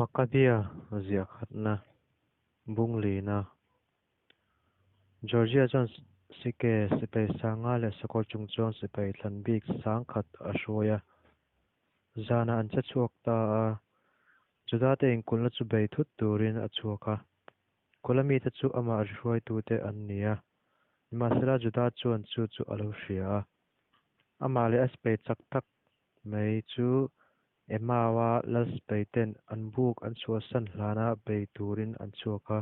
Makabia ziah khatna bung lina. Georgia chuan sike sipai 5000 leh sakawr chungchuang sipai thlan bik 10,000 a hruai a. Zanah an che chhuak ta a, Juda-te inkulhna chu bei thut turin a chhuak a. Kulh a mite chu amah hruaitute an ni a, nimahsela Juda chuan chu chu a lo hria a. Amah leh a sipai chak tak mai chu Emau-a lal sipaiten an buk an chhuahsan hlana bei turin an chhuak a.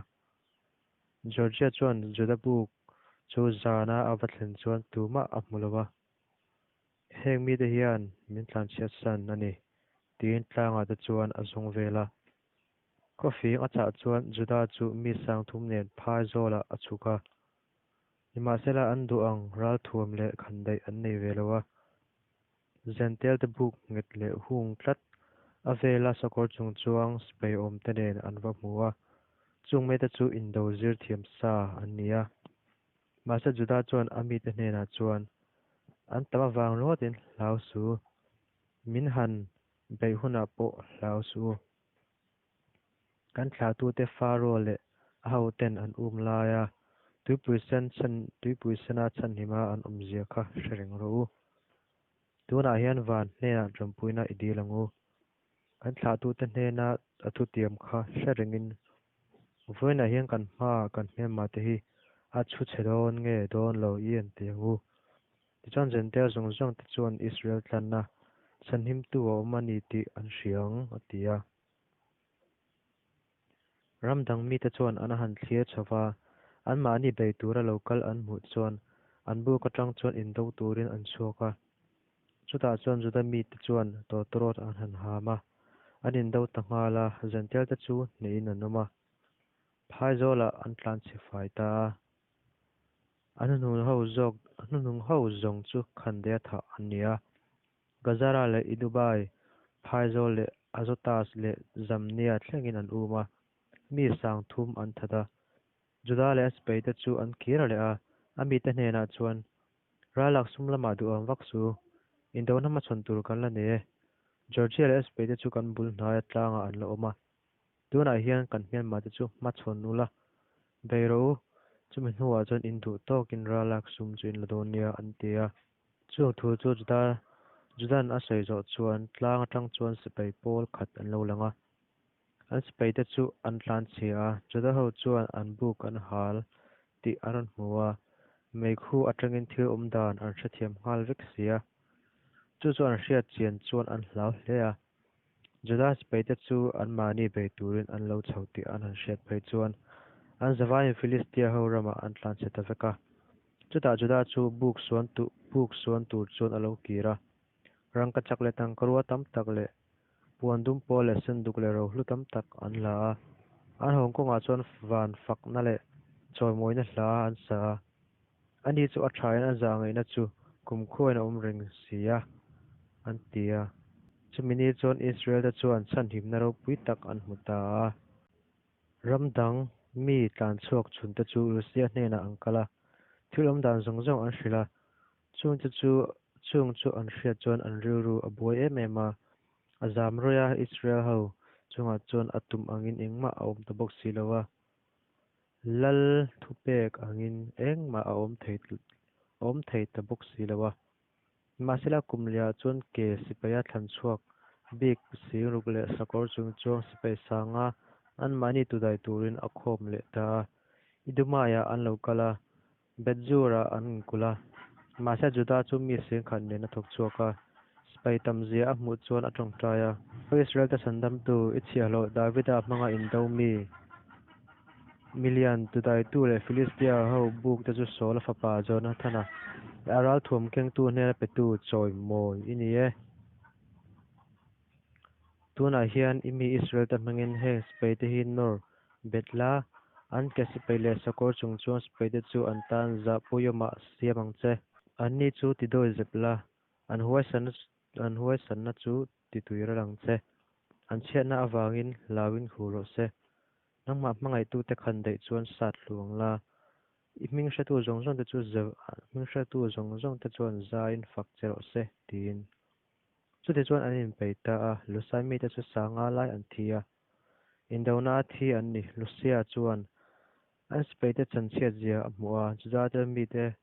Georgia chuan Juda buk chu zana a va thlen chuan tumah a hmu lo a. Heng mite hian min tlanchhiatsan a ni, tiin tlangah te chuan a zawng vel a. Khawfing a chah chuan Juda chu mi 3000 nen phai zawlah a chhuk a. Nimahsela an duh ang ralthuam leh khandaih an nei ve lo a. Zentel te buk nghet leh hung tlat a vela sakawr chungchuang sipai awmte nen an va hmu a. Chung mite chu indo zir thiam sa an ni a. Mahse Juda chuan a mite hnenah chuan, An tam avang ringawtin hlau su, min han beih hunah pawh hlau su. Kan thlahtute Faro leh a hoten an um laia tuipui sen chhan tuipui sena chhanhima an awmzia kha hre reng rawh u. Tunah hian van hnenah ṭanpuina i dil ang u. Kan thlahtute hnena a thutiam kha hre rengin vawiinah hian kan hmaah kan hmelmate hi a chhu chhe dawn nge dawn lo i en teh ang u. Tichuan Jentail zawng zawng te chuan Israel tlanna chhanhimtu a awm a ni tih an hria ang, a ti a. Ram dang mite chuan an han thlir chho va, anmahni bei tura lo kal an hmuh chuan an buk atang chuan indo turin an chhuak a. Chutah chuan Juda mite chuan tawtawrawt an han ham a, an indo ta nghal a, Jentail te chu hnehin an awm a. Phaizawlah an tlanchhe fai ta a. An hnuhnung ho zawk hnuhnung ho zawng chu khandaih a thah an ni a. Gazara leh Idubai, Phaizawl leh Azotas leh Zamnia thlengin an um a, mi 3000 an that a. Juda leh a sipaite chu an kir leh a, a mite hnenah chuan, Ralak sum lamah duhawm vak su, indona hmachhawn tur kan la nei e. Georgia leh a sipaite chu kan bul hnaia tlangah an la awm a. Tunah hian kan hmelmate chu hmachhawn ula, bei rawh u, chumi hnuah chuan in duh tawkin ralak sum chu in la dawn nia, an ti a. Chung thu chu Juda Judan a sawi zawh chuan tlang atang chuan sipai pawl khat an lo lang a. An sipaite chu an tlanchhia a, Juda ho chuan an buk an hal tih an rawn hmu a, meikhu atangin thil awm dan an hrethiam nghal vek si a. Chu chu an hriat chian chuan an hlau hle a. Juda sipaite chu anmahni bei turin an lo chho tih an han hriat phei chuan an zavaiin Filistia ho ramah an tlanchhe ta vek a. Chutah Juda chu buk suan tu buk suan tur chuan a lo kir a. Rangkachak leh tangkarua tam tak leh puan dum pawl leh senduk leh rohlu tam tak an la a. An Hong Kong-ah chuan van fakna leh chawimawina hla an sa a. Ani chu a thain a zahngaihna chu kumkhuain a awm reng si a, an ti a. Chumi ni chuan Israel-te chuan chhanhimna ropui tak an hmu ta a. Ram dang mi tlan chhuak chhunte chu Lusia hnenah an kal a, thil awm dan zawng zawng an hrilh a. Chungte chu chung chu an hriat chuan an rilru a buai em em a. A zam rawih a, Israel ho chungah chuan a tum angin engmah a awm ta bawk si lo a. Lal thupek angin engmah a awm thei a awm thei ta bawk si lo a. Nimahsela kum liah chuan ke sipaia thlan chhuak bik 6000 leh sakawr chungchuang sipai 5000 anmahni tudai turin a khawm leh ta a. Idumaiah an lo kal a, Bethzur-ah an inkulh a. Mahse Juda chu mi 10,000 nen a thawk chhuak a, sipai tamzia a hmuh chuan a tawngtai a. Israel-te chhandamtu, i chhiahhlawh Davida hmanga indo mi, Milian tudaitu leh Filistia ho buk te chu Saula fapa Jonathana leh a ralthuam kengtu hnena petu chawimawi i ni e. Tunah hian i mi Israel-te hmangin heng sipaite hi nawr bet la, an ke sipai leh sakawr chung chuan sipaite chu an tan zahpuiawmah siam ang che. Anni chu tidawi zep la, an huaisanna chu titui ral ang che. An chhiatna avangin hlauin hu rawh se. Nangmah hmangaihtute khan daih chuan sat hluang la, i hming hretu zawng zawngte chu hming hretu zawng zawngte chuan zaiin fak che rawh se, tiin. Chutichuan an inpeih ta a, Lusai mite chu 5000 lai an thi a. Indonaa thi an ni. Lusia chuan an sipaite chanchhiatzia a hmuh a, Judate mite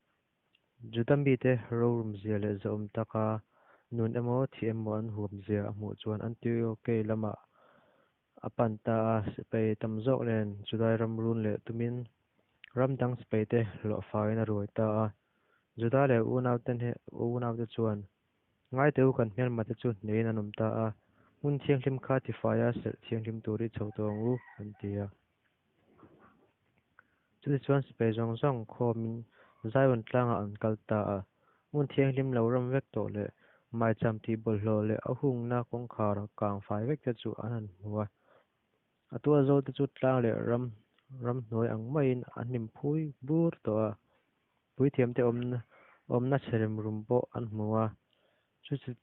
Juda mite rorumzia leh zahawm taka nun emaw thih emaw an huamzia a hmuh chuan Antiokei lamah a pan ta a. Sipai tam zawk nen Judai ram run leh tumin ram dang sipaite hlawhfain a ruai ta a. Juda leh unaute chuan, Ngai teh u, kan hmelmate chu hnehin an awm ta a, hmun thianghlim kha tifaia serh thianghlim tur i chho tawh ang u, an ti a. Chutichuan sipai zawng zawng khawmin Zion tlangah an kal ta a. Hmun thianghlim lo ram vek tawh leh maicham tih bawlhhlawh leh a hungna kawngkhar kang fai vek te chu an han hmu a. A tualzawl te chu tlang leh ram ramhnuai ang maiin a hnim phui bur tawh a. Puithiamte awmna chhe remrum pawh an hmu a.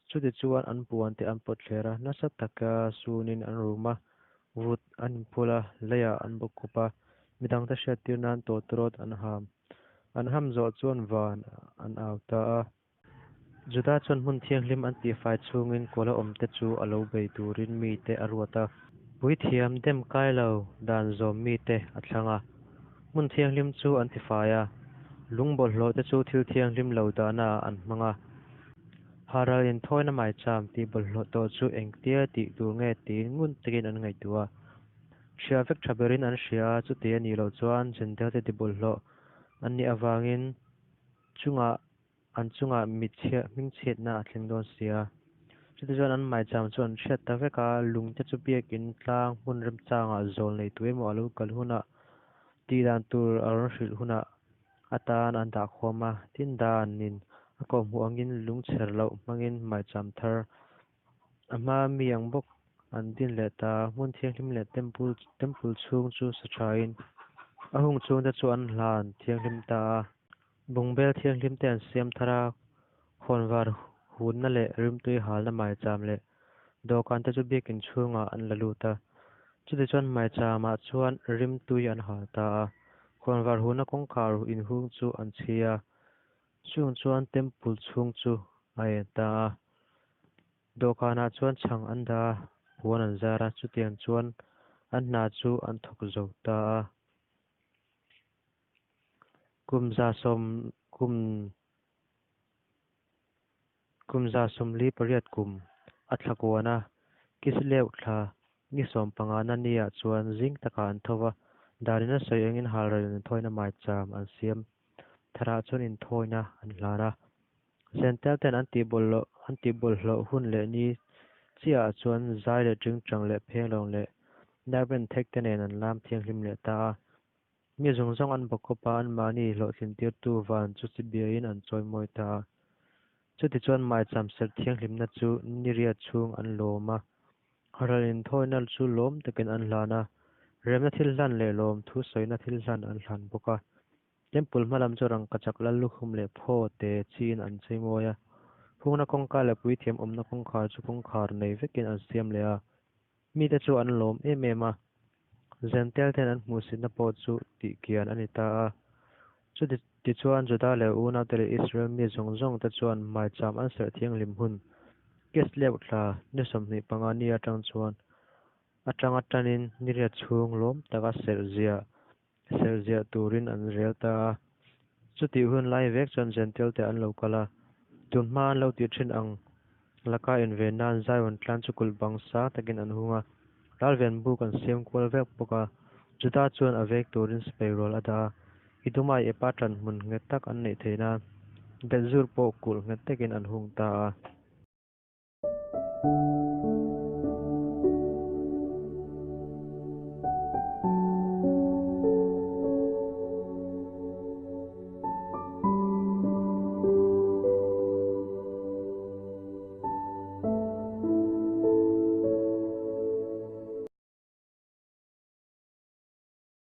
Chutichuan an puante an pawt thler a, nasa taka sunin an rum a, vut an inphul a, leiah an bawkkhup a, midangte hriattir nan tawtawrawt an ham. An ham zawh chuan van an au ta a. Juda chuan hmun thianghlim an tihfai chhungin kuala awmte chu a lo bei turin mite a ruat a. Puithiam dem kai lo dan zawm mite a thlang a. Hmun thianghlim chu an tifai a, lung bawlhhlawhte chu thil thianghlim lo dahnaah an hmang a. Halral inthawina maicham tih bawlhhlawh tawh chu engtia tih tur nge tiin ngun takin an ngaihtuah a. Hria vek tha berin an hria a, chuti a nih loh chuan Jentail-te tibawlhhlawh an nih avangin chungah an chungah mitchhiah hmingchhiatna a thleng dawn si a. Chutichuan an maicham chu an hriat ta vek a, lungte chu biakin tlang hmun remchangah zawl nei tu emaw a lo kal hunah tih dan tur a rawn hrilh hunah atan an dah khawm a. Tin, danin a kawhhmuh angin lung chher loh hmangin maicham thar a hma mi ang bawk an din leh ta a. Hmun thianghlim leh temple temple chhung chu sa thain a hung chhungte chu an hlan thianghlim ta a. Bungbel thianghlim te an siam thar a, khawnvar hunna leh rimtui halna maicham leh dawhkan te chu biakin chhungah an la lut a. Chutichuan maichamah chuan rimtui an hal ta a, khawnvar hunna kawngkhar inhung chu an chhi a, chung chuan temple chhung chu a en ta a. Dawhkanah chuan chhang an dah a, puan an zar a, chutiang chuan an hna chu an thawk zo ta a. Kum za sawm kum kum 148 kum a thla kuan a, Kislev thla ni sawmpangana niah chuan zing takah an tho va, danin a sawi engin halral inthawina maicham an siam tharah chuan inthawina an hlan a. Zentel ten an tihbawlhhlawh an tihbawlhhlawh hun leh ni chiahah chuan zai leh tingtang leh phenglawng leh darben thek te nen an lam thianghlim leh ta a. Mi zawng zawng an bawkkawp a, anmahni hlawhtlintirtu van chu chibiaiin an chawimawi ta a. Chutichuan maicham serh thianghlimna chu niriat chhung an lawm a, ral inthawina chu lawm takin an hlan a, remna thil hlan leh lawmthu sawina thil hlan an hlan bawk a. Temple hma lam chu rangkachak lal lukhum leh phaw te chiin an cheimawi a, hungna kawngka leh puithiam awmna kawngkhar chu kawngkhar nei vekin an siam leh a. Mite chu an lawm em em a, Zentel ten an hmuhsitna pawh chu tih kian a ni ta a. Chuti tichuan Juda leh unaute leh Israel mi zawng zawng te chuan maicham an serh thianghlim hun Kislev thla ni 25 ni atang chuan atanga tanin niriat chhung lawm taka serh ziah serh ziah turin an rel ta a. Chutih hun lai vek chuan Jentail te an lo kal a, tun hma an lo tih thin ang laka inven nan Zion tlan chu kulh bang sang takin an hung a, ralven buk an siam kual vek bawk a. Juda chuan a vek turin sipai rual a dah a, Idumai epa ṭan hmun nghet tak an neih theih nan Bethzur pawh kulh nghet takin an hung ta a.